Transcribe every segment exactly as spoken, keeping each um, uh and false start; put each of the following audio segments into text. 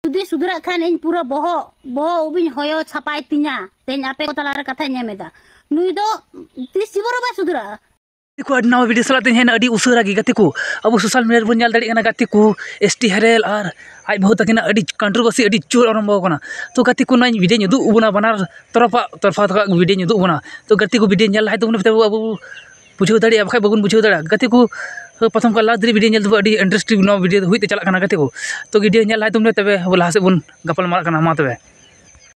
ᱡᱩᱫᱤ ᱥᱩᱫᱷᱨᱟᱹᱜ ᱠᱷᱟᱱ ᱤᱧ ᱯᱩᱨᱟᱹ ᱵᱚᱦᱚᱜ, ᱵᱚᱦᱚᱜ ᱩᱵᱤᱧ ᱦᱚᱭᱚ ᱪᱷᱟᱯᱟᱭ ᱛᱤᱧᱟ᱾ ᱛᱮᱦᱮᱧ ᱟᱯᱮ ᱠᱚ ᱛᱟᱞᱟᱨᱮ ᱠᱟᱛᱷᱟᱧ ᱮᱢ ᱮᱫᱟ, ᱱᱩᱭ ᱫᱚ ᱛᱤᱥ ᱡᱤᱵᱚᱱ ᱨᱮ ᱵᱟᱭ ᱥᱩᱫᱷᱨᱟᱹᱜᱼᱟ᱾ ᱜᱟᱛᱮ ᱠᱚ, ᱟᱹᱰᱤ ᱱᱟᱣᱟ ᱵᱷᱤᱰᱤᱭᱳ ᱥᱟᱞᱟᱜ ᱛᱮᱧ ᱦᱮᱡ ᱮᱱᱟ ᱟᱹᱰᱤ ᱩᱥᱟᱹᱨᱟ ᱜᱮ᱾ ᱜᱟᱛᱮ ᱠᱚ, ᱟᱵᱚ ᱥᱳᱥᱟᱞ ᱢᱤᱰᱤᱭᱟ ᱨᱮᱵᱚᱱ ᱧᱮᱞ ᱫᱟᱲᱮᱭᱟᱜ ᱠᱟᱱᱟ ᱜᱟᱛᱮ ᱠᱚ, ᱮᱥ ᱴᱤ ᱦᱮᱨᱮᱞ ᱟᱨ ᱟᱡ ᱵᱟᱹᱦᱩ ᱛᱟᱹᱠᱤᱱᱟᱜ ᱟᱹᱰᱤ ᱠᱚᱱᱴᱨᱳᱵᱷᱟᱨᱥᱤ ᱟᱹᱰᱤ ᱡᱳᱨ ᱟᱨᱟᱢᱵᱷᱚ ᱟᱠᱟᱱᱟ᱾ ᱛᱚ ᱜᱟᱛᱮ ᱠᱚ, ᱱᱚᱣᱟᱧ ᱵᱷᱤᱰᱤᱭᱳᱧ ᱩᱫᱩᱜ ᱟᱵᱚᱱᱟ, ᱵᱟᱱᱟᱨ ᱛᱚᱨᱚᱯᱷᱟᱜ ᱛᱚᱨᱯᱷᱟ ᱛᱟᱠᱚᱣᱟᱜ ᱵᱷᱤᱰᱤᱭᱳᱧ ᱩᱫᱩᱜ ᱟᱵᱚᱱᱟ᱾ ᱛᱚ ᱜᱟᱛᱮ ᱠᱚ, ᱵᱷᱤᱰᱤᱭᱳ ᱧᱮᱞ ᱞᱟᱦᱟᱭ ᱛᱟᱵᱚᱱ ᱯᱮ, ᱛᱚᱵᱮ ᱟᱵᱚ ᱵᱩᱡᱷᱟᱹᱣ ᱫᱟᱲᱮᱭᱟᱜᱼᱟ, ᱵᱟᱠᱷᱟᱡ ᱵᱟᱵᱚᱱ ᱵᱩᱡᱷᱟᱹᱣ ᱫᱟᱲᱮᱭᱟᱜᱼᱟ᱾ ᱜᱟᱛᱮ ᱠᱚ, ᱯᱨᱚᱛᱷᱚᱢ ᱠᱷᱚᱱ ᱞᱟᱥᱴ ᱫᱷᱟᱹᱨᱤᱡ ᱵᱷᱤᱰᱤᱭᱳ ᱧᱮᱞ ᱛᱟᱵᱚᱱ, ᱟᱹᱰᱤ ᱤᱱᱴᱟᱨᱮᱥᱴᱤᱝ ᱱᱚᱣᱟ ᱵᱷᱤᱰᱤᱭᱳ ᱫᱚ ᱦᱩᱭ ᱛᱮ ᱪᱟᱞᱟᱜ ᱠᱟᱱᱟ ᱜᱟᱛᱮ ᱠᱚ᱾ ᱛᱚ ᱵᱷᱤᱰᱤᱭᱳ ᱧᱮᱞ ᱞᱟᱦᱟᱭ ᱛᱟᱵᱚᱱ ᱯᱮ, ᱛᱚᱵᱮ ᱟᱵᱚ ᱞᱟᱦᱟ ᱥᱮᱫ ᱵᱚᱱ ᱜᱟᱯᱟᱞ ᱢᱟᱨᱟᱜ ᱠᱟᱱᱟ᱾ ᱢᱟ ᱛᱚᱵᱮ᱾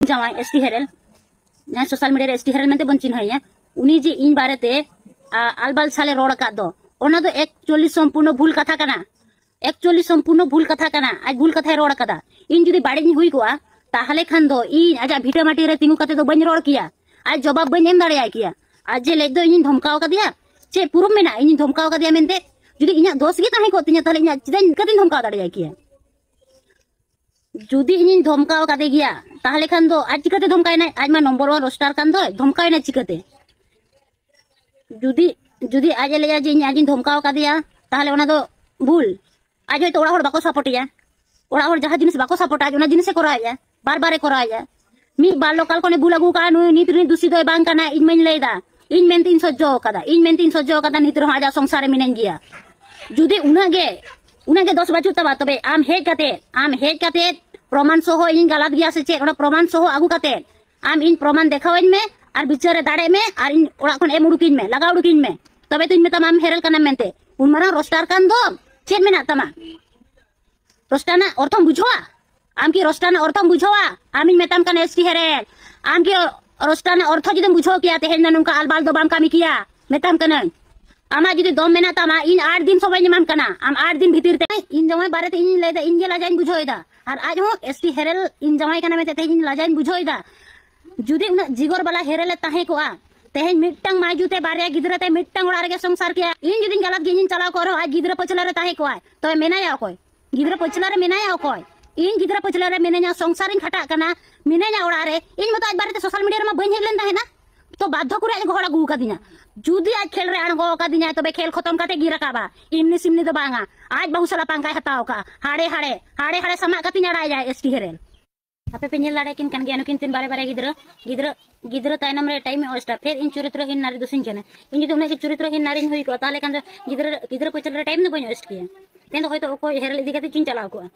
ᱡᱟᱶᱟᱭ ᱮᱥ ᱴᱤ ᱦᱮᱨᱮᱞ, ᱡᱟᱦᱟᱸᱭ ᱥᱳᱥᱟᱞ ᱢᱤᱰᱤᱭᱟ ᱨᱮ ᱮᱥ ᱴᱤ ᱦᱮᱨᱮᱞ ᱢᱮᱱᱛᱮ ᱵᱚᱱ ᱪᱤᱱᱦᱟᱹᱭᱟ, ᱩᱱᱤ ᱡᱮ ᱤᱧ ᱵᱟᱨᱮᱛᱮ, ᱟ, ᱟᱞᱵᱟᱞ ᱥᱟᱞᱮ ᱨᱚᱲ ᱟᱠᱟᱫ ᱫᱚ, ᱚᱱᱟ ᱫᱚ ᱮᱠᱪᱩᱭᱮᱞᱤ ᱥᱚᱢᱯᱩᱨᱱᱚ ᱵᱷᱩᱞ ᱠᱟᱛᱷᱟ ᱠᱟᱱᱟ᱾ ᱮᱠᱪᱩᱭᱮᱞᱤ ᱥᱚᱢᱯᱩᱨᱱᱚ ᱵᱷᱩᱞ ᱠᱟᱛᱷᱟ ᱠᱟᱱᱟ᱾ ᱟᱡ ᱵᱷᱩᱞ ᱠᱟᱛᱷᱟᱭ ᱨᱚᱲ ᱟᱠᱟᱫᱟ᱾ ᱤᱧ ᱡᱩᱫᱤ ᱵᱟᱹᱲᱤᱡ ᱤᱧ ᱦᱩᱭ ᱠᱚᱜᱼᱟ, ᱛᱟᱦᱚᱞᱮ ᱠᱷᱟᱱ ᱫᱚ ᱤᱧ ᱟᱡᱟᱜ ᱵᱷᱤᱴᱟᱹ ᱢᱟᱹᱴᱤ ᱨᱮ ᱛᱤᱸᱜᱩ ᱠᱟᱛᱮ ᱫᱚ ᱵᱟᱹᱧ ᱨᱚᱲ ᱠᱮᱭᱟ᱾ ᱟᱡ ᱡᱚᱵᱟᱵ ᱵᱟᱹᱧ ᱮᱢ ᱫᱟᱲᱮᱭᱟᱭ ᱠᱮᱭᱟ᱾ ᱟᱡ ᱡᱮ ᱞᱟᱹᱭ ᱫᱚ ᱤᱧᱤᱧ ᱫᱷᱚᱢᱠᱟᱣ ᱠᱟᱫᱮᱭᱟ, ᱪᱮᱫ ᱯᱨᱩᱯᱷ ᱢᱮᱱᱟᱜᱼᱟ ᱤᱧᱤᱧ ᱫᱷᱚᱢᱠᱟᱣ ᱠᱟᱫᱮᱭᱟ ᱢᱮᱱᱛᱮ? ᱡᱩᱫᱤ ᱤᱧᱟᱹᱜ ᱫᱳᱥ ᱜᱮ ᱛᱟᱦᱮᱸ ᱠᱚᱜ ᱛᱤᱧᱟ, ᱛᱟᱦᱚᱞᱮ ᱤᱧᱟᱹᱜ ᱪᱮᱫᱟᱜ ᱤᱧ, ᱪᱤᱠᱟᱹᱛᱤᱧ ᱫᱷᱚᱢᱠᱟᱣ ᱫᱟᱲᱮᱭᱟᱭ ᱠᱮᱭᱟ? ᱡᱩᱫᱤ ᱤᱧᱤᱧ ᱫᱷᱚᱢᱠᱟᱣ ᱠᱟᱫᱮ ᱜᱮᱭᱟ, ᱛᱟᱦᱚᱞᱮ ᱠᱷᱟᱱ ᱫᱚ ᱟᱡ ᱪᱤᱠᱟᱹᱛᱮ ᱫᱷᱚᱢᱠᱟᱭᱮᱱᱟᱭ? ᱟᱡ ᱢᱟ ᱱᱚᱢᱵᱚᱨ ᱳᱣᱟᱱ ᱨᱳᱥᱴᱟᱨ ᱠᱟᱱ ᱫᱚᱭ, ᱫᱷᱚᱢᱠᱟᱣᱮᱱᱟᱭ ᱪᱤᱠᱟᱹᱛᱮ? ᱡᱩᱫᱤ, ᱡᱩᱫᱤ ᱟᱡ ᱮ ᱞᱟᱹᱭᱟ ᱡᱮ ᱤᱧ ᱟᱡᱤᱧ ᱫᱷᱚᱢᱠᱟᱣ ᱠᱟᱫᱮᱭᱟ, ᱛᱟᱦᱚᱞᱮ ᱚᱱᱟ ᱫᱚ ᱵᱷᱩᱞ᱾ ᱟᱡ ᱦᱚᱭᱛᱳ ᱚᱲᱟᱜ ᱦᱚᱲ ᱵᱟᱠᱚ ᱥᱟᱯᱳᱨᱴᱮᱭᱟ, ᱚᱲᱟᱜ ᱦᱚᱲ ᱡᱟᱦᱟᱸ ᱡᱤᱱᱤᱥ ᱵᱟᱠᱚ ᱥᱟᱯᱳᱨᱴᱟ, ᱟᱡ ᱚᱱᱟ ᱡᱤᱱᱤᱥᱮ ᱠᱚᱨᱟᱣᱮᱫᱼᱟ, ᱵᱟᱨ ᱵᱟᱨᱮ ᱠᱚᱨᱟᱣᱮᱫᱼᱟ᱾ ᱢᱤᱫ ᱵᱟᱨ ᱞᱳᱠᱟᱞ ᱠᱷᱚᱱᱮ ᱵᱷᱩᱞ ᱟᱹᱜᱩ ᱠᱟᱜᱼᱟ, ᱱᱩᱭ ᱱᱤᱛ ᱨᱤᱱᱤᱡ ᱫᱩᱥᱤ ᱫᱚᱭ ᱵᱟᱝ ᱠᱟᱱᱟ, ᱤᱧ ᱢᱟᱧ ᱞᱟᱹᱭᱫᱟ, ᱤᱧ ᱢᱮᱱᱛᱮᱧ ᱥᱚᱡᱡᱚ ᱟᱠᱟᱫᱟ, ᱤᱧ ᱢᱮᱱᱛᱮᱧ ᱥᱚᱡᱡᱚ ᱟᱠᱟᱫᱟ, ᱱᱤᱛ ᱨᱮᱦᱚᱸ ᱟᱡᱟᱜ ᱥᱚᱝᱥᱟᱨ ᱨᱮ ᱢᱤᱱᱟᱹᱧ ᱜᱮᱭᱟ᱾ ᱡᱩᱫᱤ ᱩᱱᱟᱹᱜ ᱜᱮ, ᱩᱱᱟᱹᱜ ᱜᱮ ᱫᱳᱥ ᱵᱟᱹᱪᱩᱜ ᱛᱟᱢᱟ, ᱛᱚᱵᱮ ᱟᱢ ᱦᱮᱡ ᱠᱟᱛᱮ, ᱟᱢ ᱦᱮᱡ ᱠᱟᱛᱮ ᱯᱨᱚᱢᱟᱱ ᱥᱚᱦᱚ ᱤᱧ ᱜᱟᱞᱟᱛ ᱜᱮᱭᱟ ᱥᱮ ᱪᱮᱫ, ᱚᱱᱟ ᱯᱨᱚᱢᱟᱱ ᱥᱚᱦᱚ ᱟᱹᱜᱩ ᱠᱟᱛᱮ ᱟᱢ ᱤᱧ ᱯᱨᱚᱢᱟᱱ ᱫᱮᱠᱷᱟᱣᱟᱹᱧ ᱢᱮ ᱟᱨ ᱵᱤᱪᱟᱹᱨ ᱨᱮ ᱫᱟᱲᱮᱜ ᱢᱮ ᱟᱨ ᱤᱧ ᱚᱲᱟᱜ ᱠᱷᱚᱱ ᱮᱢ ᱩᱰᱩᱠᱤᱧ ᱢᱮ, ᱞᱟᱜᱟ ᱩᱰᱩᱠᱤᱧ ᱢᱮ, ᱛᱚᱵᱮ ᱛᱚᱧ ᱢᱮᱛᱟᱢᱟ ᱟᱢ ᱦᱮᱨᱮᱞ ᱠᱟᱱᱟᱢ ᱢᱮᱱᱛᱮ᱾ ᱩᱱ ᱢᱟᱨᱟᱝ ᱨᱳᱥᱴᱟᱨ ᱠᱟᱱ ᱫᱚᱢ, ᱪᱮᱫ ᱢᱮᱱᱟᱜ ᱛᱟᱢᱟ? ᱨᱳᱥᱴᱟᱨ ᱨᱮᱱᱟᱜ ᱚᱨᱛᱷᱚᱢ ᱵᱩᱡᱷᱟᱹᱣᱟ? ᱟᱢ ᱠᱤ ᱨᱳᱥᱴᱟᱨ ᱨᱮᱱᱟᱜ ᱚᱨᱛᱷᱚᱢ ᱵᱩᱡᱷᱟᱹᱣᱟ? ᱟᱢᱤᱧ ᱢᱮᱛᱟᱢ ᱠᱟᱱᱟ ᱮᱥ ᱴᱤ ᱦᱮᱨᱮᱞ, ᱟᱢ ᱠᱤ ᱨᱳᱥᱴᱟᱨ ᱨᱮᱱᱟᱜ ᱚᱨᱛᱷᱚ ᱡᱩᱫᱤᱢ ᱵᱩᱡᱷᱟᱹᱣ ᱠᱮᱭᱟ, ᱛᱮᱦᱮᱧ ᱫᱚ ᱱᱚᱝᱠᱟ ᱟᱞᱵᱟᱞ ᱫᱚ ᱵᱟᱢ ᱠᱟᱹᱢᱤ ᱠᱮᱭᱟ, ᱢᱮᱛᱟᱢ ᱠᱟᱹᱱᱟᱹᱧ᱾ ᱟᱢᱟᱜ ᱡᱩᱫᱤ ᱫᱚᱢ ᱢᱮᱱᱟᱜ ᱛᱟᱢᱟ, ᱤᱧ ᱟᱴ ᱫᱤᱱ ᱥᱚᱢᱚᱭ ᱤᱧ ᱮᱢᱟᱢ ᱠᱟᱱᱟ, ᱟᱢ ᱟᱴ ᱫᱤᱱ ᱵᱷᱤᱛᱤᱨ ᱛᱮ᱾ ᱤᱧ ᱡᱟᱶᱟᱭ ᱵᱟᱨᱮᱛᱮ ᱤᱧᱤᱧ ᱞᱟᱹᱭᱫᱟ, ᱤᱧ ᱜᱮ ᱞᱟᱡᱟᱣ ᱤᱧ ᱵᱩᱡᱷᱟᱹᱣ ᱮᱫᱟ, ᱟᱨ ᱟᱡ ᱦᱚᱸ ᱮᱥ ᱴᱤ ᱦᱮᱨᱮᱞ ᱤᱧ ᱡᱟᱶᱟᱭ ᱠᱟᱱᱟ ᱢᱮᱱᱛᱮ ᱛᱮᱦᱮᱧ ᱤᱧ ᱞᱟᱡᱟᱣ ᱤᱧ ᱵᱩᱡᱷᱟᱹᱣ ᱮᱫᱟ᱾ ᱡᱩᱫᱤ ᱩᱱᱟᱹᱜ ᱡᱤᱜᱚᱨ ᱵᱟᱞᱟ ᱦᱮᱨᱮᱞᱮ ᱛᱟᱦᱮᱸ ᱠᱚᱜᱼᱟ, ᱛᱮᱦᱮᱧ ᱢᱤᱫᱴᱟᱝ ᱢᱟᱹᱭᱡᱩ ᱛᱮ ᱵᱟᱨᱭᱟ ᱜᱤᱫᱽᱨᱟᱹ ᱛᱮ ᱢᱤᱫᱴᱟᱝ ᱚᱲᱟᱜ ᱨᱮᱜᱮ ᱥᱚᱝᱥᱟᱨ ᱠᱮᱭᱟ᱾ ᱤᱧ ᱡᱩᱫᱤᱧ ᱜᱟᱞᱟᱛ ᱜᱮ, ᱤᱧᱤᱧ ᱪᱟᱞᱟᱣ ᱠᱚᱜ ᱨᱮᱦᱚᱸ, ᱟᱡ ᱜᱤᱫᱽᱨᱟᱹ ᱯᱟᱹᱪᱷᱞᱟᱹ ᱨᱮ ᱛᱟᱦᱮᱸ ᱠᱚᱜᱼᱟᱭ, ᱛᱚᱵᱮ ᱢᱮᱱᱟᱭᱟ ᱚᱠᱚᱭ? ᱜᱤᱫᱽᱨᱟᱹ ᱯᱟᱹᱪᱷᱞᱟᱹ ᱨᱮ ᱢᱮᱱᱟᱭᱟ ᱚᱠᱚᱭ? ᱤᱧ ᱜᱤᱫᱽᱨᱟᱹ ᱯᱟᱹᱪᱷᱞᱟᱹ ᱨᱮ ᱢᱤᱱᱟᱹᱧᱟ, ᱥᱚᱝᱥᱟᱨᱤᱧ ᱠᱷᱟᱴᱟᱜ ᱠᱟᱱᱟ, ᱢᱤᱱᱟᱹᱧᱟ ᱚᱲᱟᱜ ᱨᱮ᱾ ᱤᱧ ᱢᱚᱛᱚ ᱟᱡ ᱵᱟᱨᱮᱛᱮ ᱥᱳᱥᱟᱞ ᱢᱤᱰᱤᱭᱟ ᱨᱮᱢᱟ ᱵᱟᱹᱧ ᱦᱮᱡ ᱞᱮᱱ ᱛᱟᱦᱮᱱᱟ, ᱛᱚ ᱵᱟᱫᱽᱫᱷᱚ ᱠᱚᱨᱮ ᱟᱡ ᱜᱚᱦᱚᱲ ᱟᱹᱜᱩ ᱟᱠᱟᱫᱤᱧᱟ᱾ ᱡᱩᱫᱤ ᱟᱡ ᱠᱷᱮᱞ ᱨᱮ ᱟᱬᱜᱚ ᱟᱠᱟᱫᱤᱧᱟᱭ, ᱛᱚᱵᱮ ᱠᱷᱮᱞ ᱠᱷᱚᱛᱚᱢ ᱠᱟᱛᱮ ᱜᱮ ᱨᱟᱠᱟᱵᱟ᱾ ᱮᱢᱱᱤ ᱥᱤᱢᱱᱤ ᱫᱚ ᱵᱟᱝᱟ᱾ ᱟᱡ ᱵᱟᱹᱦᱩ ᱥᱟᱞᱟᱜ ᱯᱟᱝᱠᱟᱭ ᱦᱟᱛᱟᱣ ᱟᱠᱟᱫᱼᱟ᱾ ᱦᱟᱲᱮ ᱦᱟᱲᱮ, ᱦᱟᱲᱮ ᱦᱟᱲᱮ ᱥᱟᱢᱟᱜ ᱠᱟᱛᱮᱧ ᱟᱲᱟᱭᱟ ᱮᱥ ᱴᱤ ᱦᱮᱨᱮᱞ᱾ ᱟᱯᱮ ᱯᱮ ᱧᱮᱞ ᱫᱟᱲᱮᱭᱟᱠᱤᱱ ᱠᱟᱱ ᱜᱮᱭᱟ, ᱱᱩᱠᱤᱱ ᱛᱤᱱ ᱵᱟᱨᱮ ᱵᱟᱨᱮ ᱜᱤᱫᱽᱨᱟᱹ, ᱜᱤᱫᱽᱨᱟᱹ, ᱜᱤᱫᱽᱨᱟᱹ ᱛᱟᱭᱱᱚᱢ ᱨᱮ ᱴᱟᱭᱤᱢ ᱮ ᱳᱭᱮᱥᱴᱟ᱾ ᱯᱷᱮᱨ ᱤᱧ ᱪᱚᱨᱤᱛᱨᱚᱦᱤᱱ ᱱᱟᱨᱤ ᱫᱩᱥᱤᱧ ᱠᱟᱱᱟ᱾ ᱤᱧ ᱡᱩᱫᱤ ᱩᱱᱟᱹᱜ ᱜᱮ ᱪᱚᱨᱤᱛᱨᱚᱦᱤᱱ ᱱᱟᱨᱤᱧ ᱦᱩᱭ ᱠᱚᱜᱼᱟ, ᱛᱟᱦᱚᱞᱮ ᱠᱷᱟᱱ ᱫᱚ ᱜᱤᱫᱽᱨᱟᱹ, ᱜᱤᱫᱽᱨᱟᱹ ᱯᱤᱪᱷᱚᱱ ᱨᱮ ᱴᱟᱭᱤᱢ ᱫᱚ ᱵᱟᱹᱧ ᱳᱭᱮᱥᱴ ᱠᱮᱭᱟ᱾ ᱛᱮᱦᱮᱧ ᱫᱚ ᱦᱚᱭᱛᱳ ᱚᱠᱚᱭ ᱦᱮᱨᱮᱞ ᱤᱫᱤ ᱠᱟᱛᱮ ᱪᱚᱧ ᱪᱟᱞᱟᱣ ᱠᱚᱜᱼᱟ᱾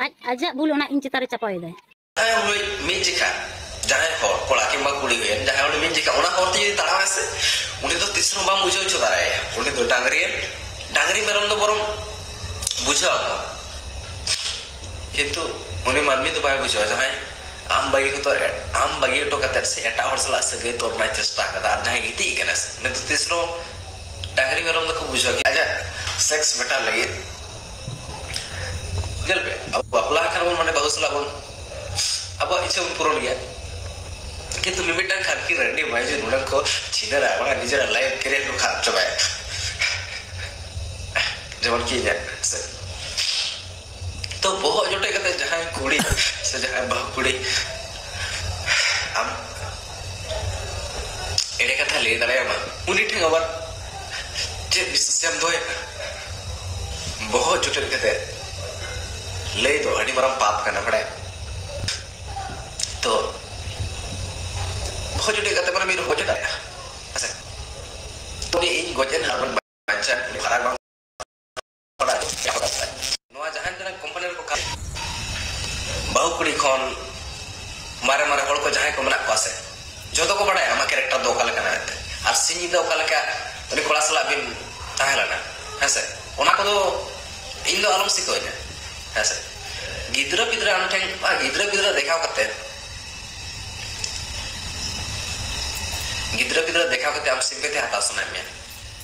ᱟᱡ, ᱟᱡᱟᱜ ᱵᱷᱩᱞ ᱚᱱᱟ ᱤᱧ ᱪᱮᱛᱟᱱ ᱨᱮ ᱪᱟᱯᱟᱣ ᱮᱫᱟᱭ᱾ ᱡᱟᱦᱟᱸᱭ ᱦᱚᱲ ᱢᱤᱫ ᱡᱮᱠᱷᱟ, ᱡᱟᱦᱟᱸᱭ ᱦᱚᱲ, ᱠᱚᱲᱟ ᱠᱤᱝᱵᱟ ᱠᱩᱲᱤ ᱦᱩᱭᱮᱱ, ᱡᱟᱦᱟᱸᱭ ᱦᱚᱲ ᱢᱤᱫ ᱡᱮᱠᱷᱟ ᱚᱱᱟ ᱦᱚᱨ ᱛᱮ ᱡᱩᱫᱤ ᱛᱟᱲᱟᱢᱟᱭ ᱥᱮ, ᱩᱱᱤ ᱫᱚ ᱛᱤᱥ ᱨᱮᱦᱚᱸ ᱵᱟᱢ ᱵᱩᱡᱷᱟᱹᱣ ᱦᱚᱪᱚ ᱫᱟᱲᱮᱭᱟᱭᱟ᱾ ᱩᱱᱤ ᱫᱚ ᱰᱟᱝᱨᱤ, ᱰᱟᱝᱨᱤ ᱢᱮᱨᱚᱢ ᱫᱚ ᱵᱚᱨᱚᱝ ᱵᱩᱡᱷᱟᱹᱣ ᱟᱠᱚ, ᱠᱤᱱᱛᱩ ᱩᱱᱤ ᱢᱟᱹᱱᱢᱤ ᱫᱚ ᱵᱟᱭ ᱵᱩᱡᱷᱟᱹᱣᱟ᱾ ᱡᱟᱦᱟᱸᱭ ᱟᱢ ᱵᱟᱹᱜᱤ ᱦᱚᱴᱚ, ᱟᱢ ᱵᱟᱹᱜᱤ ᱦᱚᱴᱚ ᱠᱟᱛᱮᱫ ᱥᱮ ᱮᱴᱟᱜ ᱦᱚᱲ ᱥᱟᱞᱟᱜ ᱥᱟᱹᱜᱟᱹᱭ ᱛᱚᱞ ᱨᱮᱱᱟᱜ ᱪᱮᱥᱴᱟ ᱟᱠᱟᱫᱟ, ᱟᱨ ᱡᱟᱦᱟᱸᱭ ᱜᱤᱛᱤᱡ ᱟᱠᱟᱱᱟ ᱥᱮ, ᱩᱱᱤ ᱫᱚ ᱛᱤᱥ ᱨᱮᱦᱚᱸ, ᱰᱟᱝᱨᱤ ᱢᱮᱨᱚᱢ ᱫᱚᱠᱚ ᱵᱩᱡᱷᱟᱹᱣ ᱜᱮᱭᱟ ᱟᱡᱟᱜ ᱥᱮᱠᱥ ᱢᱮᱴᱟᱨ ᱞᱟᱹᱜᱤᱫ᱾ ᱧᱮᱞ ᱯᱮ, ᱟᱵᱚ ᱵᱟᱯᱞᱟ ᱟᱠᱟᱱ ᱵᱚᱱ, ᱢᱟᱱᱮ ᱵᱟᱹᱦᱩ ᱥᱟᱞᱟᱜ ᱵᱚᱱ, ᱟᱵᱚᱣᱟᱜ ᱤᱪᱪᱷᱟᱹ ᱵᱚᱱ ᱯᱩᱨᱚᱱ ᱜᱮᱭᱟ, ᱠᱤᱱᱛᱩ ᱢᱤᱢᱤᱫᱴᱟᱝ ᱠᱷᱟᱱᱠᱤ ᱨᱟᱺᱰᱤ ᱢᱟᱹᱭ ᱡᱩᱫᱤ ᱱᱚᱰᱮ ᱠᱚ ᱪᱷᱤᱱᱟᱹᱨᱟ, ᱵᱟᱝᱟ, ᱱᱤᱡᱮᱨᱟᱜ ᱞᱟᱭᱤᱯᱷ ᱠᱮᱨᱤᱭᱟᱨ ᱠᱚ ᱠᱷᱟᱨᱟᱯ ᱪᱟᱵᱟᱭᱟ᱾ ᱡᱮᱢᱚᱱ ᱠᱤ ᱤᱧᱟᱹᱜ ᱥᱮ᱾ ᱛᱚ ᱵᱚᱦᱚᱜ ᱡᱚᱴᱮᱫ ᱠᱟᱛᱮ ᱡᱟᱦᱟᱸᱭ ᱠᱩᱲᱤ ᱥᱮ ᱡᱟᱦᱟᱸᱭ ᱵᱟᱹᱦᱩ ᱠᱩᱲᱤ ᱟᱢ ᱮᱲᱮ ᱠᱟᱛᱷᱟ ᱞᱟᱹᱭ ᱫᱟᱲᱮᱭᱟᱢᱟ, ᱩᱱᱤ ᱴᱷᱮᱱ ᱟᱵᱟᱨ ᱪᱮᱫ ᱵᱤᱥᱥᱟᱥ ᱮᱢ ᱫᱚᱦᱚᱭᱟ? ᱵᱚᱦᱚᱜ ᱡᱚᱴᱮᱫ ᱠᱟᱛᱮ ᱞᱟᱹᱭ ᱫᱚ ᱟᱹᱰᱤ ᱢᱟᱨᱟᱝ ᱯᱟᱯ ᱠᱟᱱᱟ, ᱵᱟᱲᱟᱭ? ᱛᱚ ᱵᱚᱦᱚᱜ ᱡᱚᱴᱮᱫ ᱠᱟᱛᱮ ᱢᱟᱱᱮ ᱢᱤᱫ ᱦᱚᱲ ᱜᱚᱡ ᱫᱟᱲᱮᱭᱟᱜᱼᱟ, ᱦᱮᱸᱥᱮ? ᱩᱱᱤ ᱤᱧ ᱜᱚᱡ ᱮᱱ ᱟᱨ ᱵᱟᱧᱪᱟᱣ ᱩᱱᱤ ᱯᱷᱟᱨᱟᱠ ᱵᱟᱝ ᱯᱟᱲᱟᱜ ᱱᱚᱣᱟ ᱡᱟᱦᱟᱸ ᱛᱤᱱᱟᱹᱜ ᱠᱳᱢᱯᱟᱱᱤ ᱨᱮᱠᱚ ᱠᱟᱹᱢᱤ, ᱵᱟᱹᱦᱩ ᱠᱩᱲᱤ ᱠᱷᱚᱱ ᱢᱟᱨᱮ ᱢᱟᱨᱮ ᱦᱚᱲ ᱠᱚ ᱡᱟᱦᱟᱸᱭ ᱠᱚ ᱢᱮᱱᱟᱜ ᱠᱚᱣᱟ ᱥᱮ, ᱡᱚᱛᱚ ᱠᱚ ᱵᱟᱲᱟᱭᱟ ᱟᱢᱟᱜ ᱠᱮᱨᱮᱠᱴᱟᱨ ᱫᱚ ᱚᱠᱟ ᱞᱮᱠᱟᱱᱟ ᱢᱮᱱᱛᱮ, ᱟᱨ ᱥᱤᱧ ᱧᱤᱫᱟᱹ ᱚᱠᱟ ᱞᱮᱠᱟ ᱩᱱᱤ ᱠᱚᱲᱟ ᱥᱟᱞᱟᱜ ᱵᱤᱱ ᱛᱟᱦᱮᱸ ᱞᱮᱱᱟ, ᱦᱮᱸᱥᱮ? ᱚᱱᱟ ᱠᱚᱫᱚ ᱤᱧ ᱫᱚ ᱟᱞᱚᱢ ᱥᱤᱠᱷᱟᱹᱣᱤᱧᱟ, ᱦᱮᱸᱥᱮ? ᱜᱤᱫᱽᱨᱟᱹ ᱯᱤᱫᱽᱨᱟᱹ ᱟᱢ ᱴᱷᱮᱱ, ᱟᱨ ᱜᱤᱫᱽᱨᱟᱹ ᱯᱤᱫᱽᱨᱟᱹ ᱫᱮᱠᱷᱟᱣ ᱠᱟᱛᱮ, ᱜᱤᱫᱽᱨᱟᱹ ᱯᱤᱫᱽᱨᱟᱹ ᱫᱮᱠᱷᱟᱣ ᱠᱟᱛᱮ ᱟᱢ ᱥᱤᱢᱯᱮᱛᱷᱤ ᱦᱟᱛᱟᱣ ᱥᱟᱱᱟᱭᱮᱫ ᱢᱮᱭᱟ,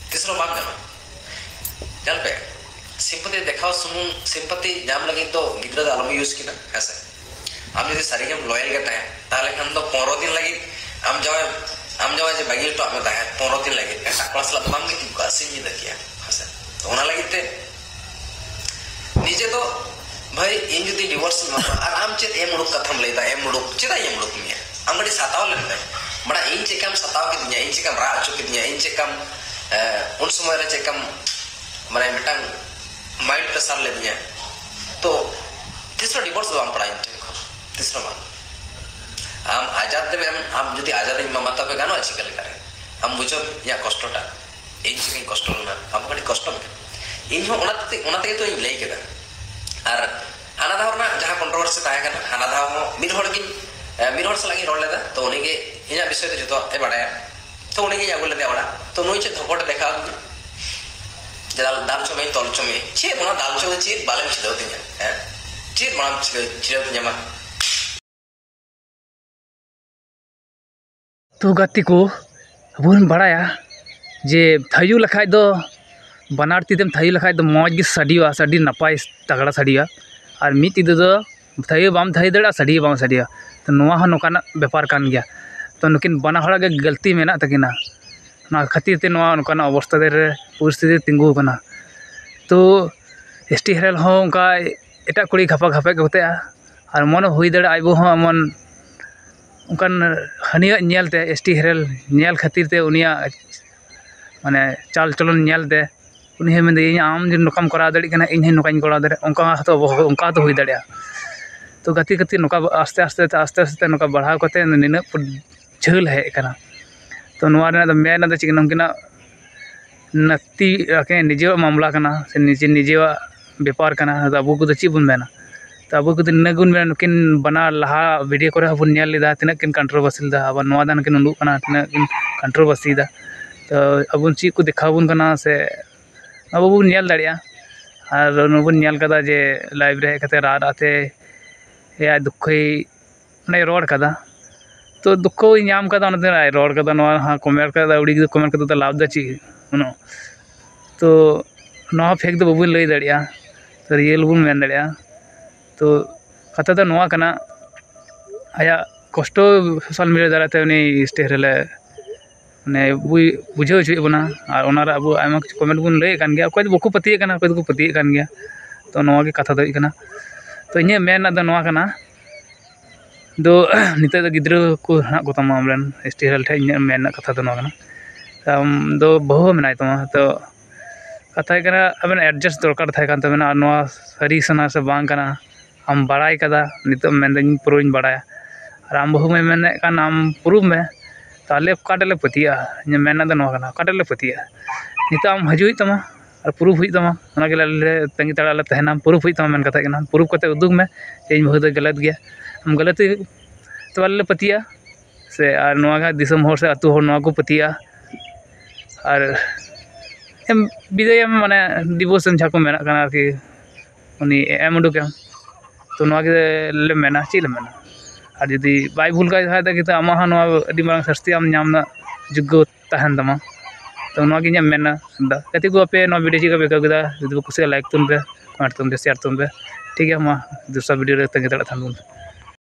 ᱛᱤᱥ ᱨᱮᱦᱚᱸ ᱵᱟᱢ ᱧᱟᱢᱟ᱾ ᱧᱮᱞ ᱯᱮ, ᱥᱤᱢᱯᱟᱛᱤ ᱫᱮᱠᱷᱟᱣ ᱥᱩᱢᱩᱝ, ᱥᱤᱢᱯᱟᱛᱤ ᱧᱟᱢ ᱞᱟᱹᱜᱤᱫ ᱫᱚ ᱜᱤᱫᱽᱨᱟᱹ ᱫᱚ ᱟᱞᱚᱢ ᱤᱭᱩᱡᱽ ᱠᱤᱱᱟ, ᱦᱮᱸ ᱥᱮ? ᱟᱢ ᱡᱩᱫᱤ ᱥᱟᱹᱨᱤᱜᱮᱢ ᱞᱚᱭᱟᱞ ᱜᱮ ᱛᱟᱦᱮᱸ, ᱛᱟᱦᱚᱞᱮ ᱠᱷᱟᱱ ᱫᱚ ᱯᱚᱱᱨᱚ ᱫᱤᱱ ᱞᱟᱹᱜᱤᱫ ᱟᱢ ᱡᱟᱶᱟᱭ, ᱟᱢ ᱡᱟᱶᱟᱭ ᱡᱮ ᱵᱟᱹᱜᱤ ᱦᱚᱴᱚ ᱟᱫ ᱢᱮ ᱛᱟᱦᱮᱸᱫ, ᱯᱚᱱᱨᱚ ᱫᱤᱱ ᱞᱟᱹᱜᱤᱫ ᱮᱴᱟᱜ ᱠᱚᱲᱟ ᱥᱟᱞᱟᱜ ᱫᱚ ᱵᱟᱢ ᱜᱤᱛᱤᱡ ᱠᱚᱜᱼᱟ, ᱥᱤᱧ ᱧᱤᱫᱟᱹ ᱠᱮᱭᱟ, ᱦᱮᱸ ᱥᱮ? ᱛᱚ ᱚᱱᱟ ᱞᱟᱹᱜᱤᱫ ᱛᱮ ᱱᱤᱡᱮ ᱫᱚ, ᱵᱷᱟᱹᱭ, ᱤᱧ ᱡᱩᱫᱤ ᱰᱤᱵᱷᱳᱨᱥ ᱤᱧ ᱮᱢᱟᱢᱟ ᱟᱨ ᱟᱢ ᱪᱮᱫ ᱮᱢ ᱩᱰᱩᱠ ᱠᱟᱛᱷᱟᱢ ᱞᱟᱹᱭᱫᱟ, ᱮᱢ ᱩᱰᱩᱠ, ᱪᱮᱫᱟᱜ ᱤᱧ ᱮᱢ ᱩᱰᱩᱠ ᱢᱮᱭᱟ? ᱟᱢ ᱠᱟᱹᱴᱤᱡ ᱥᱟᱛᱟᱣ ᱞᱮᱱ ᱢᱮ᱾ ᱢᱟᱱᱮ ᱤᱧ ᱪᱮᱫᱠᱟᱢ ᱥᱟᱛᱟᱣ ᱠᱤᱫᱤᱧᱟ, ᱤᱧ ᱪᱮᱫᱠᱟᱢ ᱨᱟᱜ ᱦᱚᱪᱚ ᱠᱤᱫᱤᱧᱟ, ᱤᱧ ᱪᱮᱫᱠᱟᱢ ᱩᱱ ᱥᱚᱢᱚᱭ ᱨᱮ ᱪᱮᱫᱠᱟᱢ ᱢᱟᱱᱮ ᱢᱤᱫᱴᱟᱝ mind pressure ᱞᱮᱫᱤᱧᱟ, ᱛᱚ ᱛᱤᱥ ᱦᱚᱸ ᱰᱤᱵᱷᱳᱨᱥ ᱫᱚ ᱵᱟᱢ ᱯᱟᱲᱟᱜᱼᱟ ᱤᱧ ᱴᱷᱮᱱ ᱠᱷᱚᱱ, ᱛᱤᱥ ᱦᱚᱸ ᱵᱟᱝ᱾ ᱟᱢ ᱟᱡᱟᱫ ᱮᱢ ᱟᱢ ᱡᱩᱫᱤ ᱟᱡᱟᱫ ᱤᱧ ᱮᱢᱟᱢᱟ ᱛᱚᱵᱮ ᱜᱟᱱᱚᱜᱼᱟ ᱪᱤᱠᱟᱹ ᱞᱮᱠᱟᱨᱮ? ᱟᱢ ᱵᱩᱡᱷᱟᱹᱣ ᱤᱧᱟᱹᱜ ᱠᱚᱥᱴᱚᱴᱟ, ᱤᱧ ᱪᱤᱠᱟᱹᱧ ᱠᱚᱥᱴᱚ ᱞᱮᱱᱟ, ᱟᱢ ᱦᱚᱸ ᱠᱟᱹᱴᱤᱡ ᱠᱚᱥᱴᱚ ᱢᱮ᱾ ᱤᱧ ᱦᱚᱸ ᱚᱱᱟ ᱛᱮ ᱚᱱᱟ ᱛᱮᱜᱮ ᱛᱚᱧ ᱞᱟᱹᱭ ᱠᱮᱫᱟ᱾ ᱟᱨ ᱦᱟᱱᱟ ᱫᱷᱟᱣ ᱨᱮᱱᱟᱜ ᱡᱟᱦᱟᱸ ᱠᱚᱱᱴᱨᱳᱵᱷᱟᱨᱥᱤ ᱛᱟᱦᱮᱸ ᱠᱟᱱᱟ, ᱦᱟᱱᱟ ᱫᱷᱟᱣ ᱦᱚᱸ ᱢᱤᱫ ᱦᱚᱲ ᱜᱤᱧ ᱢᱤᱫ ᱦᱚᱲ ᱥᱟᱞᱟᱜ ᱤᱧ ᱨᱚᱲ ᱞᱮᱫᱟ, ᱛᱚ ᱩᱱᱤᱜᱮ ᱤᱧᱟᱹᱜ ᱵᱤᱥᱚᱭ ᱛᱮ ᱡᱚᱛᱚᱣᱟᱜ ᱮ ᱵᱟᱲᱟᱭᱟ᱾ ᱛᱚ ᱩᱱᱤᱜᱤᱧ ᱟᱹᱜᱩ ᱞᱮᱫᱮᱭᱟ ᱚᱲᱟᱜ᱾ ᱛᱚ ᱱᱩᱭ ᱪᱮᱫ ᱫᱷᱚᱯᱚᱴ ᱮ ᱫᱮᱠᱷᱟᱣ ᱟᱹᱫᱤᱧᱟ, ᱡᱮ ᱫᱟᱞ ᱫᱟᱞ ᱦᱚᱪᱚ ᱢᱮᱭᱟᱹᱧ, ᱛᱚᱞ ᱦᱚᱪᱚ ᱢᱮᱭᱟᱹᱧ᱾ ᱪᱮᱫ ᱚᱱᱟ ᱫᱟᱞ ᱦᱚᱪᱚ ᱫᱚ ᱪᱮᱫ ᱵᱟᱞᱮᱢ ᱪᱷᱤᱰᱟᱹᱣ ᱫᱤᱧᱟ? ᱦᱮᱸ, ᱪᱮᱫ ᱚᱱᱟᱢ ᱪᱷᱤᱰᱟᱹᱣ ᱪᱷᱤᱰᱟᱹᱣ ᱫᱤᱧᱟ ᱢᱟ? ᱛᱚ ᱜᱟᱛᱮ ᱠᱚ, ᱟᱵᱚ ᱵᱚᱱ ᱵᱟᱲᱟᱭᱟ ᱡᱮ ᱛᱷᱟᱭᱚ ᱞᱮᱠᱷᱟᱡ ᱫᱚ ᱵᱟᱱᱟᱨ ᱛᱤ ᱛᱮᱢ ᱛᱷᱟᱭᱚ ᱞᱮᱠᱷᱟᱡ ᱫᱚ ᱢᱚᱡᱽ ᱜᱮ ᱥᱟᱰᱮᱭᱟ, ᱥᱮ ᱟᱹᱰᱤ ᱱᱟᱯᱟᱭ ᱛᱟᱜᱽᱲᱟ ᱥᱟᱰᱮᱭᱟ᱾ ᱟᱨ ᱢᱤᱫ ᱛᱤ ᱛᱮᱫᱚ ᱛᱷᱟᱭᱚ ᱵᱟᱢ ᱛᱷᱟᱭᱚ ᱫᱟᱲᱮᱭᱟᱜᱼᱟ, ᱥᱟᱰᱮ ᱵᱟᱝ ᱥᱟᱰᱮᱭᱟ᱾ ᱛᱚ ᱱᱚᱣᱟ ᱦᱚᱸ ᱱᱚᱝᱠᱟᱱᱟᱜ ᱵᱮᱯᱟᱨ ᱠᱟᱱ ᱜᱮᱭᱟ᱾ ᱛᱚ ᱱᱩᱠᱤᱱ ᱵᱟᱱᱟ ᱦᱚᱲᱟᱜ ᱜᱮ ᱜᱟᱹᱞᱛᱤ ᱢᱮᱱᱟᱜ ᱛᱟᱹᱠᱤᱱᱟ, ᱚᱱᱟ ᱠᱷᱟᱹᱛᱤᱨ ᱛᱮ ᱱᱚᱣᱟ ᱱᱚᱝᱠᱟᱱᱟᱜ ᱚᱵᱚᱥᱛᱟ ᱨᱮ, ᱯᱚᱨᱤᱥᱛᱷᱤᱛᱤ ᱛᱤᱸᱜᱩ ᱟᱠᱟᱱᱟ᱾ ᱛᱚ ᱮᱥ ᱴᱤ ᱦᱮᱨᱮᱞ ᱦᱚᱸ ᱚᱱᱠᱟ ᱮᱴᱟᱜ ᱠᱩᱲᱤ ᱜᱷᱟᱯᱟ ᱜᱷᱟᱯᱮ ᱠᱚ ᱠᱟᱛᱮᱜᱼᱟ᱾ ᱟᱨ ᱢᱚᱱᱮ ᱦᱩᱭ ᱫᱟᱲᱮᱭᱟᱜᱼᱟ ᱟᱡ ᱵᱟᱹᱦᱩ ᱦᱚᱸ ᱮᱢᱚᱱ ᱚᱱᱠᱟᱱ ᱦᱟᱹᱱᱤᱭᱟᱜ ᱧᱮᱞ ᱛᱮ, ᱮᱥ ᱴᱤ ᱦᱮᱨᱮᱞ ᱧᱮᱞ ᱠᱷᱟᱹᱛᱤᱨ ᱛᱮ, ᱩᱱᱤᱭᱟᱜ ᱢᱟᱱᱮ ᱪᱟᱞ ᱪᱚᱞᱚᱱ ᱧᱮᱞ ᱛᱮ ᱩᱱᱤ ᱦᱚᱸᱭ ᱢᱮᱱᱫᱟ, "ᱤᱧ ᱟᱢ ᱡᱮ ᱱᱚᱝᱠᱟᱢ ᱠᱚᱨᱟᱣ ᱫᱟᱲᱮᱭᱟᱜ ᱠᱟᱱᱟ, ᱤᱧ ᱦᱚᱸ ᱱᱚᱝᱠᱟᱧ ᱠᱚᱨᱟᱣ ᱫᱟᱲᱮᱭᱟᱜᱼᱟ", ᱚᱱᱠᱟ ᱦᱚᱸᱛᱚ ᱚᱵᱚ-, ᱚᱱᱠᱟ ᱦᱚᱸᱛᱚ ᱦᱩᱭ ᱫᱟᱲᱮᱭᱟᱜᱼᱟ᱾ ᱛᱚ ᱜᱟᱛᱮ ᱜᱟᱛᱮ ᱱᱚᱝᱠᱟ ᱟᱥᱛᱮ ᱟᱥᱛᱮ ᱛᱮ, ᱟᱥᱛᱮ ᱟᱥᱛᱮ ᱛᱮ ᱱᱚᱝᱠᱟ ᱵᱟᱲᱦᱟᱣ ᱠᱟᱛᱮ ᱱᱤᱱᱟᱹᱜ ᱯᱚᱨ-, ᱡᱷᱟᱹᱞ ᱦᱮᱡ ᱟᱠᱟᱱᱟ᱾ ᱛᱚ ᱱᱚᱣᱟ ᱨᱮᱱᱟᱜ ᱫᱚ ᱢᱮᱱ ᱫᱚ ᱪᱮᱫ ᱠᱟᱱᱟ, ᱩᱱᱠᱤᱱᱟᱜ ᱱᱟᱹᱛᱤ ᱟᱹᱠᱤᱱ ᱱᱤᱡᱮᱨᱟᱜ ᱢᱟᱢᱞᱟ ᱠᱟᱱᱟ, ᱥᱮ ᱱᱤᱡᱮ, ᱱᱤᱡᱮᱨᱟᱜ ᱵᱮᱯᱟᱨ ᱠᱟᱱᱟ᱾ ᱟᱫᱚ ᱟᱵᱚ ᱠᱚᱫᱚ ᱪᱮᱫ ᱵᱚᱱ ᱢᱮᱱᱟ? ᱛᱚ ᱟᱵᱚ ᱠᱚᱫᱚ ᱱᱤᱱᱟᱹᱜ ᱵᱚᱱ ᱢᱮᱱᱟ, ᱱᱩᱠᱤᱱ ᱵᱟᱱᱟᱨ ᱞᱟᱦᱟ ᱵᱷᱤᱰᱤᱭᱳ ᱠᱚᱨᱮ ᱦᱚᱸᱵᱚᱱ ᱧᱮᱞ ᱞᱮᱫᱟ, ᱛᱤᱱᱟᱹᱜ ᱠᱤᱱ ᱠᱚᱱᱴᱨᱳᱵᱷᱟᱨᱥᱤ ᱞᱮᱫᱟ, ᱟᱵᱟᱨ ᱱᱚᱣᱟ ᱫᱷᱟᱣ ᱱᱩᱠᱤᱱ ᱩᱰᱩᱠ ᱠᱟᱱᱟ, ᱛᱤᱱᱟᱹᱜ ᱠᱤᱱ ᱠᱚᱱᱴᱨᱳᱵᱷᱟᱨᱥᱤᱭᱮᱫᱟ᱾ ᱛᱚ ᱟᱵᱚ ᱪᱮᱫ ᱠᱚ ᱫᱮᱠᱷᱟᱣ ᱵᱚᱱ ᱠᱟᱱᱟ, ᱥᱮ ᱟᱵᱚ ᱵᱚᱱ ᱧᱮᱞ ᱫᱟᱲᱮᱭᱟᱜᱼᱟ᱾ ᱟᱨ ᱚᱱᱟ ᱵᱚᱱ ᱧᱮᱞ ᱠᱟᱫᱟ ᱡᱮ ᱞᱟᱭᱤᱵᱷ ᱨᱮ ᱦᱮᱡ ᱠᱟᱛᱮ ᱨᱟᱜ ᱨᱟᱜ ᱛᱮ ᱟᱭᱟᱜ ᱫᱩᱠᱠᱷᱚᱭ ᱢᱟᱱᱮ ᱨᱚᱲ ᱠᱟᱫᱟ᱾ ᱛᱚ ᱫᱩᱠᱠᱷᱚᱭ ᱧᱟᱢ ᱠᱟᱫᱟ, ᱚᱱᱟᱛᱮ ᱟᱡ ᱨᱚᱲ ᱠᱟᱫᱟ, ᱱᱚᱣᱟ ᱦᱚᱸ ᱠᱚᱢᱮᱱᱴ ᱠᱟᱫᱟ, ᱟᱹᱣᱲᱤ ᱜᱮ ᱠᱚᱢᱮᱱᱴ ᱠᱟᱫᱟ, ᱛᱚ ᱞᱟᱵᱷ ᱫᱚ ᱪᱮᱫ? ᱩᱱᱟᱹᱜ ᱛᱚ ᱱᱚᱣᱟ ᱯᱷᱮᱠ ᱫᱚ ᱵᱟᱵᱚᱱ ᱞᱟᱹᱭ ᱫᱟᱲᱮᱭᱟᱜᱼᱟ, ᱛᱚ ᱨᱤᱭᱮᱞ ᱵᱚᱱ ᱢᱮᱱ ᱫᱟᱲᱮᱭᱟᱜᱼᱟ᱾ ᱛᱚ ᱠᱟᱛᱷᱟ ᱫᱚ ᱱᱚᱣᱟ ᱠᱟᱱᱟ, ᱟᱭᱟᱜ ᱠᱚᱥᱴᱚ ᱥᱳᱥᱟᱞ ᱢᱤᱰᱤᱭᱟ ᱫᱟᱨᱟᱭ ᱛᱮ ᱩᱱᱤ ᱮᱥ ᱴᱤ ᱦᱮᱨᱮᱞᱮ ᱢᱟᱱᱮ ᱵᱩᱡᱽ-, ᱵᱩᱡᱷᱟᱹᱣ ᱦᱚᱪᱚᱭᱮᱫ ᱵᱚᱱᱟ᱾ ᱟᱨ ᱚᱱᱟᱨᱮ ᱟᱵᱚ ᱟᱭᱢᱟ ᱠᱤᱪᱷᱩ ᱠᱚᱢᱮᱱᱴ ᱵᱚᱱ ᱞᱟᱹᱭᱮᱫ ᱠᱟᱱ ᱜᱮᱭᱟ, ᱚᱠᱚᱭ ᱫᱚ ᱵᱟᱠᱚ ᱯᱟᱹᱛᱭᱟᱹᱜ ᱠᱟᱱᱟ, ᱚᱠᱚᱭ ᱫᱚᱠᱚ ᱯᱟᱹᱛᱭᱟᱹᱜ ᱠᱟᱱ ᱜᱮᱭᱟ᱾ ᱛᱚ ᱱᱚᱣᱟ ᱜᱮ ᱠᱟᱛᱷᱟ ᱫᱚ ᱦᱩᱭᱩᱜ ᱠᱟᱱᱟ᱾ ᱛᱚ ᱤᱧᱟᱹᱜ ᱢᱮᱱ ᱨᱮᱱᱟᱜ ᱫᱚ ᱱᱚᱣᱟ ᱠᱟᱱᱟ, ᱫᱚ ᱱᱤᱛᱚᱜ ᱫᱚ ᱜᱤᱫᱽᱨᱟᱹ ᱠᱚ ᱦᱮᱱᱟᱜ ᱠᱚᱛᱟᱢᱟ ᱟᱢᱨᱮᱱ, ᱮᱥ ᱴᱤ ᱦᱮᱞ ᱴᱷᱮᱱ ᱤᱧᱟᱹᱜ ᱢᱮᱱ ᱨᱮᱱᱟᱜ ᱠᱟᱛᱷᱟ ᱫᱚ ᱱᱚᱣᱟ ᱠᱟᱱᱟ᱾ ᱟᱢ ᱫᱚ ᱵᱟᱹᱦᱩ ᱢᱮᱱᱟᱭ ᱛᱟᱢᱟ, ᱛᱚ ᱠᱟᱛᱷᱟ ᱦᱩᱭᱩᱜ ᱠᱟᱱᱟ, ᱟᱵᱮᱱ adjust ᱫᱚᱨᱠᱟᱨ ᱛᱟᱦᱮᱸ ᱠᱟᱱ ᱛᱟᱵᱮᱱᱟ᱾ ᱟᱨ ᱱᱚᱣᱟ ᱥᱟᱹᱨᱤ ᱥᱟᱱᱟ ᱥᱮ ᱵᱟᱝ ᱠᱟᱱᱟ, ᱟᱢ ᱵᱟᱲᱟᱭ ᱠᱟᱫᱟ, ᱱᱤᱛᱚᱜ ᱢᱮᱱᱫᱟᱹᱧ ᱯᱩᱨᱟᱹᱧ ᱵᱟᱲᱟᱭᱟ, ᱟᱨ ᱟᱢ ᱵᱟᱹᱦᱩ ᱢᱟᱭ ᱢᱮᱱᱮᱫ ᱠᱟᱱ ᱟᱢ ᱯᱩᱨᱩᱵ ᱢᱮ, ᱛᱟᱦᱚᱞᱮ ᱚᱠᱟᱴᱟᱜ ᱞᱮ ᱯᱟᱹᱛᱭᱟᱹᱜᱼᱟ? ᱤᱧᱟᱹᱜ ᱢᱮᱱ ᱨᱮᱱᱟᱜ ᱫᱚ ᱱᱚᱣᱟ ᱠᱟᱱᱟ, ᱚᱠᱟᱴᱟᱜ ᱞᱮ ᱯᱟᱹᱛᱭᱟᱹᱜᱼᱟ? ᱱᱤᱛᱚᱜ ᱟᱢ ᱦᱤᱡᱩᱜ ᱦᱩᱭᱩᱜ ᱛᱟᱢᱟ ᱟᱨ ᱯᱩᱨᱩᱵ ᱦᱩᱭᱩᱜ ᱛᱟᱢᱟ, ᱚᱱᱟ ᱜᱮᱞᱮ ᱟᱞᱮ ᱞᱮ ᱛᱟᱺᱜᱤ ᱛᱟᱲᱟᱜ ᱞᱮ ᱛᱟᱦᱮᱱᱟ᱾ ᱯᱩᱨᱩᱵ ᱦᱩᱭᱩᱜ ᱛᱟᱢᱟ ᱢᱮᱱ ᱠᱟᱛᱷᱟ ᱠᱟᱱᱟ, ᱯᱩᱨᱩᱵ ᱠᱟᱛᱮ ᱩᱫᱩᱜᱽ ᱢᱮ ᱡᱮ ᱤᱧ ᱵᱟᱹᱦᱩ ᱫᱚᱭ ᱜᱟᱹᱞᱟᱹᱛ ᱜᱮᱭᱟ᱾ ᱟᱢ ᱜᱟᱹᱞᱟᱹᱛ ᱦᱩᱭᱩᱜ, ᱛᱚ ᱟᱞᱮ ᱞᱮ ᱯᱟᱹᱛᱭᱟᱹᱜᱼᱟ᱾ ᱥᱮ ᱟᱨ ᱱᱚᱣᱟ ᱜᱮ ᱫᱤᱥᱚᱢ ᱦᱚᱲ ᱥᱮ ᱟᱹᱛᱩ ᱦᱚᱲ ᱱᱚᱣᱟ ᱠᱚ ᱯᱟᱹᱛᱭᱟᱹᱜᱼᱟ᱾ ᱟᱨ ᱮᱢ ᱵᱤᱫᱟᱹᱭᱮᱢ, ᱢᱟᱱᱮ ᱰᱤᱵᱷᱳᱨᱥ ᱮᱢ ᱡᱟᱦᱟᱸ ᱠᱚ ᱢᱮᱱᱟᱜ ᱠᱟᱱᱟ ᱟᱨᱠᱤ, ᱩᱱᱤ ᱮᱢ ᱩᱰᱩᱠᱮᱢ᱾ ᱛᱚ ᱱᱚᱣᱟ ᱜᱮ ᱞᱮ ᱢᱮᱱᱟ, ᱪᱮᱫ ᱞᱮ ᱢᱮᱱᱟ? ᱟᱨ ᱡᱩᱫᱤ ᱵᱟᱭ ᱵᱷᱩᱞ ᱠᱟᱜ ᱠᱷᱟᱡ ᱫᱚ ᱠᱤᱱᱛᱩ ᱟᱢᱟᱜ ᱦᱚᱸ ᱱᱚᱣᱟ ᱟᱹᱰᱤ ᱢᱟᱨᱟᱝ ᱥᱟᱹᱥᱛᱤ ᱟᱢ ᱧᱟᱢ ᱨᱮᱱᱟᱜ ᱡᱳᱜᱽᱜᱚ ᱛᱟᱦᱮᱱ ᱛᱟᱢᱟ᱾ ᱛᱚ ᱱᱚᱣᱟ ᱜᱮ ᱤᱧᱟᱹᱜ ᱢᱮᱱᱟ᱾ ᱜᱟᱛᱮ ᱠᱚ, ᱟᱯᱮ ᱱᱚᱣᱟ ᱵᱷᱤᱰᱤᱭᱳ ᱪᱮᱫ ᱞᱮᱠᱟ ᱯᱮ ᱟᱹᱭᱠᱟᱹᱣ ᱠᱮᱫᱟ? ᱡᱩᱫᱤ ᱯᱮ ᱠᱩᱥᱤᱭᱟᱜᱼᱟ, ᱞᱟᱭᱤᱠ ᱛᱟᱵᱚᱱ ᱯᱮ, ᱠᱚᱢᱮᱱᱴ ᱛᱟᱵᱚᱱ ᱯᱮ, ᱥᱮᱭᱟᱨ ᱛᱟᱵᱚᱱ ᱯᱮ᱾ ᱴᱷᱤᱠ ᱜᱮᱭᱟ, ᱢᱟ ᱫᱚᱥᱨᱟ ᱵᱷᱤᱰᱤᱭᱳ ᱨᱮ ᱛᱟᱺᱜᱤ ᱛᱟᱲᱟᱜ ᱛᱟᱦᱮᱱ ᱵᱚᱱ᱾